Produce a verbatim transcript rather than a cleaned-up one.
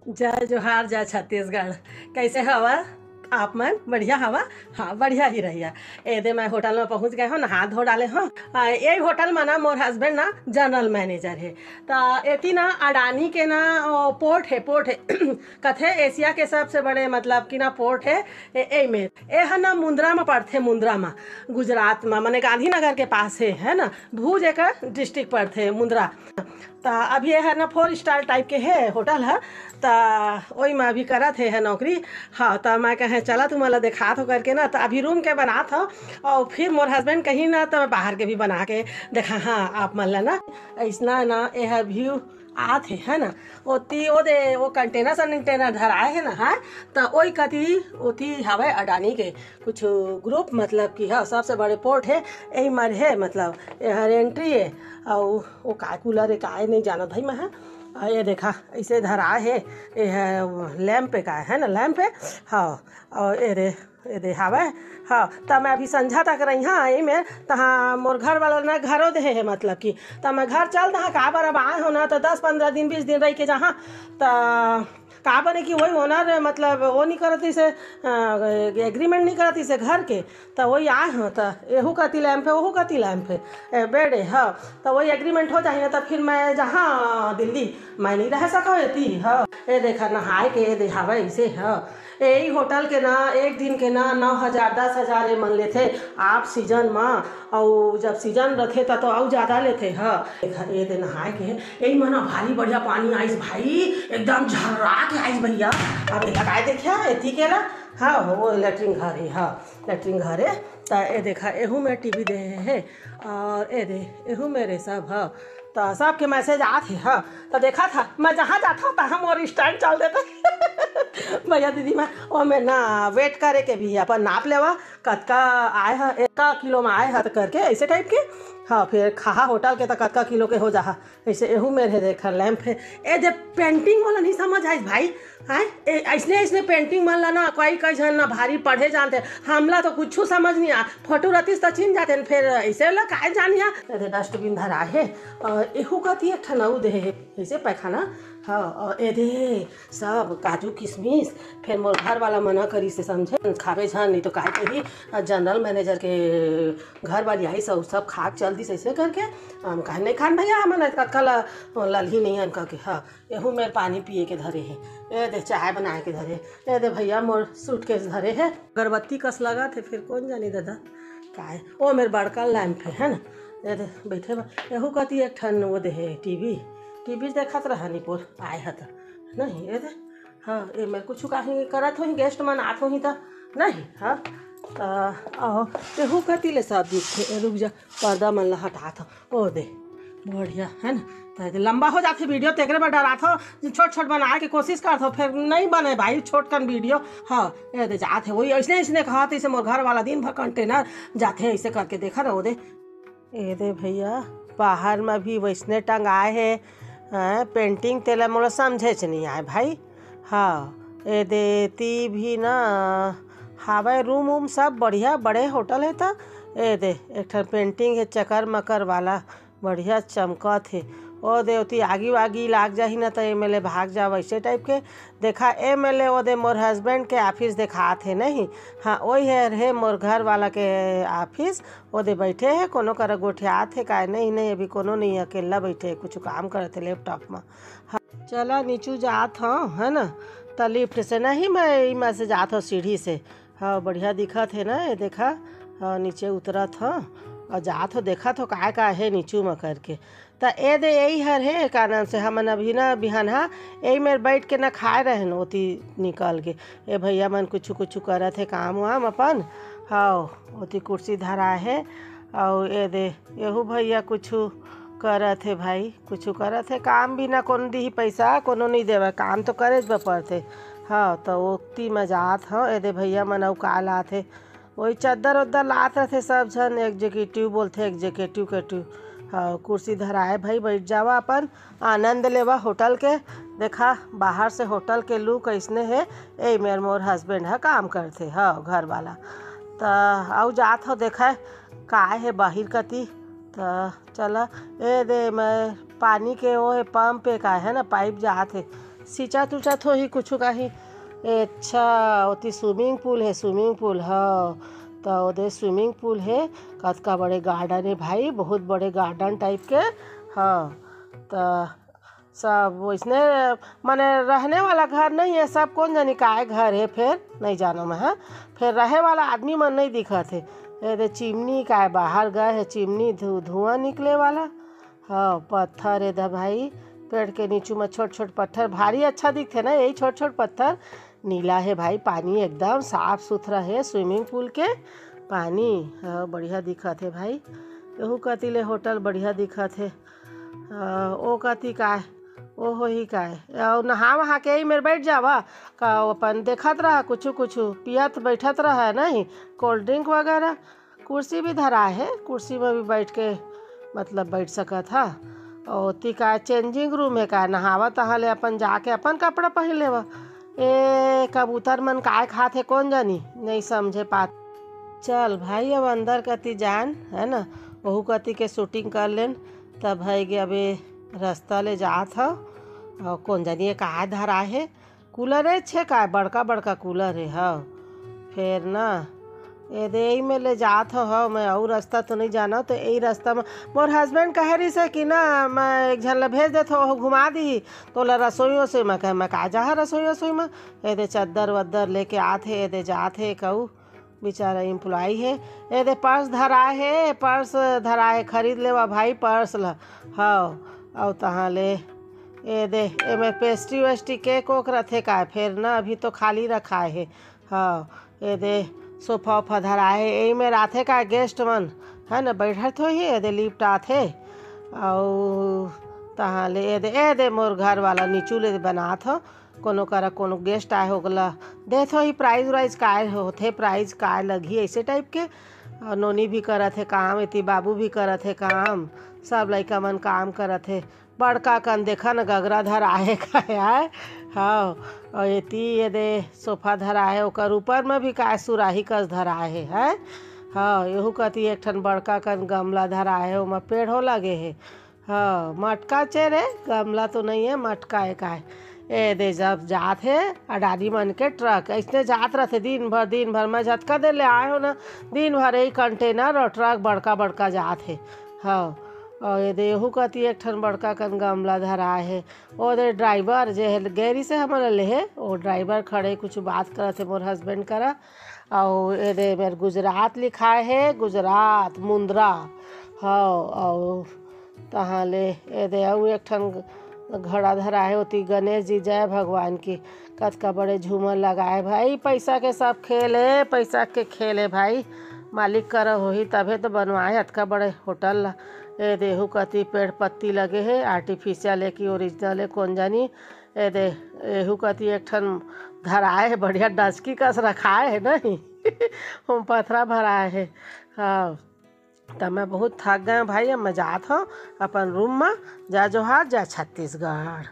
जय जोहार, जय छत्तीसगढ़। कैसे हवा आप मन? बढ़िया हवा? हाँ, बढ़िया ही रहिया। एदे मैं होटल में पहुँच गए हूँ, नहा धो डाले हूँ। आ, यही होटल में ना मोर हस्बैंड ना जनरल मैनेजर है। त एती ना अडानी के ना, ओ, पोर्ट है, पोर्ट है। कथे एशिया के सबसे बड़े, मतलब कि ना, पोर्ट है ए, ए में। ए ह ना मुंद्रा में पड़थे, मुंद्रा में, गुजरात में, माने गांधीनगर के पास है, है ना, भुज एक डिस्ट्रिक्ट पड़थे मुंद्रा। त अभी ये हर ना फोर स्टार टाइप के है होटल है। त ओई में अभी करत हे, है नौकरी। हाँ, त मैं कहे चला तुमन ला देखात हो करके ना, त अभी रूम के बनात हो। और फिर मोर हस्बैंड कहीं ना, त मैं बाहर के भी बना के देखा। हाँ, आप मन ला ना ऐसना ना ये हर व्यू आत हे, है ना। ओती ओ दे, वो कंटेनर सन्टेनर धराए है ना, हाँ। त ओई कती ओती हवे अडानी के कुछ ग्रुप, मतलब कि हाँ, सबसे बड़े पोर्ट है, यही मर है, मतलब ये हर एंट्री है। और वो काय कूलर है, काय नहीं जानत भाई मैं, हाँ। आ, ये देखा, ऐसे धरा है, ये है लैंप पे का है ना, लैंप पे। हाँ, और ये दे, ये दे हवे। हाँ, त मैं अभी संझा तक रही हाँ यही में। तहाँ मोर घर वाला ना घरो दे है, मतलब कि त मैं घर चल दहा, काबर अब आए हो ना, त दस पन्द्रह दिन, बीस दिन रह के जहाँ, त काबर है कि वही ओनर, मतलब, वो नहीं करत इसे, एग्रीमेंट नहीं करत इसे घर के। त वही आए हो, त एहू कति लैंप है, ओहू कति लैंप है, ए, बेड है, हाँ। त वही एग्रीमेंट हो जाही ना, त फिर मैं जहाँ दिल्ली, मैं नहीं रह सको एती, हाँ। ए देखा, नहाए के ए देहावे इसे, हाँ। यही होटल के ना एक दिन के ना नौ हजार, दस हजार ये मन लेथे आप सीजन में। और जब सीजन रथे त तो अउ ज्यादा लेथे, हाँ। देखा, ये दे नहाए के, यही में ना भारी बढ़िया पानी आइस भाई, एकदम झर्रा के आइस भैया। अब लगाए देखिया एती के ला, हाँ, वो लेटरिन घर है, हाँ, लेटरिन घर है। त ये देखा, एहू में टीवी दे है, और ये दे, एहू में रे सब, हाँ। त सबके मैसेज आत हे, हाँ। त देखा था, मैं जहाँ जात हूँ, तहाँ मोर स्टैंड चल देता। भैया दीदी, मैं, ओ में ना वेट करे के भी अपन नाप लेवा, कतका आए ह, एतका किलो में आए ह, त करके ऐसे टाइप के। हाँ, फिर खाहा होटल के त कतका किलो के हो जाहा। ऐसे एहू में रहे, देखा, लैंप है। ए दे, पेंटिंग वाला नहीं समझ आइस भाई। हैं? ए, ऐसने, ऐसने पेंटिंग मन ला ना, कोई, कोई झन ना भारी पढ़े जानते। हमला तो कुछ समझ नहीं आ। फोटो रतिस त चिन जाते न, फिर ऐसे ला काय जानिया। ए दे, डस्टबिन धरा है। और एहू कती एक ठन अउ दे है, ऐसे पैखाना। हाँ, और ए दे, सब काजू किशमिश। फिर मोर घर वाला मना करी से, समझे, खावे झन, नहीं तो काय कही, जनरल मैनेजर के घर वाली आई सब, सब खा के चल दिस ऐसे करके। हम कहे, नहीं खान भैया, हमन कतका ला ललही नहीं हन, कह के। हाँ, एहू मेर पानी पिए के धरे हे। ए दे, चाय बनाए के धरे। ए दे भैया, मोर सूटकेस धरे हे। अगरबत्ती कस लगत हे, फिर कौन जानी दादा काय। ओ मेर बड़का लैंप हे, है ना। ए दे, बैठे बा। एहू कती एक ठन वो दे हे, टीवी। टीवी देखत रहा निपोर, आए ह त। नहीं, ए दे। हाँ, ए मेर कुछ काहे करत होही, गेस्ट मन आत होही त। नहीं, हाँ। त, आहो, एहू कती ले सब दिखथे। ए, रुक जा, पर्दा मन ला हटात हो। ओ दे, बढ़िया, है ना? त एदे लंबा हो जाथे वीडियो, तेकरे बर डरात हो, छोट-छोट बनाए के कोशिश करत हो, फिर नहीं बने भाई, छोट कन वीडियो। हाँ, ए दे जात हे, वही ऐसने, ऐसने कहत, ऐसे मोर घर वाला दिन भर कंटेनर जाथे, ऐसे करके देखा ना, ओ दे। ए दे भैया, बाहर में भी वैसने टंगाए हे, हाँ, पेंटिंग, तेला मोला समझेच नहीं आए भाई। हाँ, ए दे, ती भी ना, हावय रूम वूम सब बढ़िया, बड़े होटल हे त। ए दे, एक ठन पेंटिंग हे चकर मकर वाला, बढ़िया चमकत हे। ओ दे, ओती आगी वागी लाग जाही ना, त एमे ले भाग जा, वैसे टाइप के। देखा, एमे ले ओ दे मोर हस्बैंड के ऑफिस देखात हे, नहीं? हाँ, ओही हर हे मोर घर वाला के ऑफिस। ओ दे बैठे हे, कोनो करा गोठियात हे, काय नहीं, नहीं, अभी कोनो नहीं, अकेला बैठे हे, कुछ काम करत हे लैपटॉप में। हाँ, चला, नीचू जात हव, है ना? त लिफ्ट से नहीं, मैं इमा से जात हव सीढ़ी से। हाँ, बढ़िया दिखत हे ना, ये देखा। हाँ, नीचे उतरत हव और जात हव, देखत हव काय काय हे नीचू म करके। त ए दे, यही हर हे, का नाम से, हमन अभी ना बिहान हा यही मेर बैठ के ना खाए रहेन, ओती निकल के। ए भैया मन कुछु कुछु करत हे काम वाम अपन। हाँ, ओती कुर्सी धराए हे। अउ ए दे, एहू भैया कुछु करत हे भाई, कुछु करत हे काम भी ना, कोनो दिही पैसा, कोनो नहीं देवय, काम तो करेच बर पड़थे। हाँ, त ओती म जात हव, ए दे भैया मन अउ का लात हे, वही चद्दर उद्दर लात रथे सब झन, एग्जीक्यूटिव बोलथे, एग्जीक्यूटिव केटिव। हाँ, कुर्सी धराए भाई, बैठ जावा, अपन आनंद लेवा होटल के। देखा, बाहर से होटल के लुक अइसने हे, ए मेर मोर हस्बैंड ह काम करथे, हाँ, घर वाला। त अउ जात हव, देखा, काय हे बाहिर कती। त चला, ए दे, मैं पानी के ओ हे पंप पे का हे ना, पाइप जात हे, सिंचत उचत होही कुछु काही। ए, अच्छा, ओती स्विमिंग पूल हे, स्विमिंग पूल, हाँ। त ओदे स्विमिंग पूल हे, कतका बड़े गार्डन हे भाई, बहुत बड़े गार्डन टाइप के। हाँ, त सब वैसने, माने रहने वाला घर नहीं है, सब कौन जानी काय घर है, फिर नहीं जानो मैं, हाँ। फिर रहे वाला आदमी मन नहीं दिखत है। ये दे चिमनी काय बाहर गए है, चिमनी धु-, धुआं निकले वाला। हाँ, पत्थर है दे भाई, पेड़ के नीचू में छोट छोट पत्थर भारी अच्छा दिखथे ना, यही छोट छोट पत्थर। नीला है भाई, पानी एकदम साफ सुथरा है, स्विमिंग पूल के पानी। हाँ, बढ़िया दिखत है भाई। यहू कति ले होटल बढ़िया दिखत है। हाँ, ओ कति काय, ओ होही काय, अउ नहा वहा के यही मेर बैठ जावा का, अपन देखत रहा कुछु कुछु, पियत बैठत रहा, नहीं, कोल्ड ड्रिंक वगैरह। कुर्सी भी धरा है, कुर्सी में भी बैठ के, मतलब, बैठ सकत हा। और ती का चेंजिंग रूम है का, नहावा तहाँ ले अपन जाके अपन कपड़ा पहन लेवा। ए कबूतर मन काय खात हे कौन जानी, नहीं समझे पात। चल भाई, अब अंदर कति जान, है ना, वहू कति के शूटिंग कर लेन। तब है कि अबे रास्ता ले जात हव, और कौन जानी ये काय धरा है, कूलर है छे काय, बड़का बड़का कूलर है। हाँ, फिर ना ये दे यही में ले जात हो, हाँ, मैं और रास्ता तो नहीं जाना, तो यही रास्ता में मोर हस्बैंड कहे रही से कि ना, मैं एक झन ला भेज देत हो, घुमा दी तोला रसोई वसोई में। कहे, मैं का जाहा रसोई वसोई में? ये दे चद्दर वद्दर लेके आत हे, ये दे जात हे, कहू बेचारा एम्प्लॉई हे। ये दे पर्स धरा हे, पर्स धरा हे, खरीद लेवा भाई पर्स ला। हाँ, और तहाँ ले ये दे, एमे पेस्ट्री वेस्ट्री केक ओक रथे काय, फिर ना अभी तो खाली रखा है। हाँ, ये दे सोफा ओफा धरा है, यही में राथे का गेस्ट मन, है ना, बैठत होही, ये दे लिफ्ट आथे। अउ तहाँ ले ये दे, ये दे मोर घर वाला नीचू ले बनात हो, कोनो करा कोनो गेस्ट आए हो गला, देत होही प्राइज व्राइज काय होथे, प्राइज काय लगही, ऐसे टाइप के। अउ नोनी भी करत हे काम, एती बाबू भी करत हे काम, सब लइका मन काम करत हे। बड़का कन देखा न गगरा धरा हे काय आय। हाँ, अउ एती ये दे सोफा धरा हे, ओकर ऊपर में भी काय सुराही कस धरा हे, है। हाँ, यहू कती एक ठन बड़का कन गमला धरा हे, ओमा पेड़ हो लगे हे। हाँ, मटका चे रे, गमला तो नहीं है, मटका है काय। ए दे जब जात हे अडारी मन के ट्रक, ऐसने जात रहथे दिन भर, दिन भर। मैं जतका देर ले आए हो ना, दिन भर यही कंटेनर और ट्रक बड़का बड़का जात हे। हाँ, और ये दे यहू कती एक ठन बड़का कन गमला धराए हे। ओ दे ड्राइवर जे हे, गैरी से हमन ले हे, वो ड्राइवर खड़े कुछ बात करत हे मोर हस्बैंड करा। अउ ये दे मेर गुजरात लिखाए हे, गुजरात, मुंद्रा। हाँ, अउ तहाँ ले ये दे अउ एक ठन घड़ा धरा हे, ओती गणेश जी, जय भगवान की। कतका बड़े झूमर लगाए भाई, पैसा के सब खेल हे, पैसा के खेल हे भाई। मालिक करा होही तभे तो बनवाए अतका बड़े होटल ला। ये देहू कती पेड़ पत्ती लगे हे, आर्टिफिशियल हे कि ओरिजिनल हे, कौन जानी। ये दे, एहू कती एक ठन धराए हे, बढ़िया डचकी कस रखाए हे नहीं। ओम पथरा भराए हे। हाँ, त मैं बहुत थक गए भाई, अब मैं जात हूँ अपन रूम में। जय जोहार, जय छत्तीसगढ़।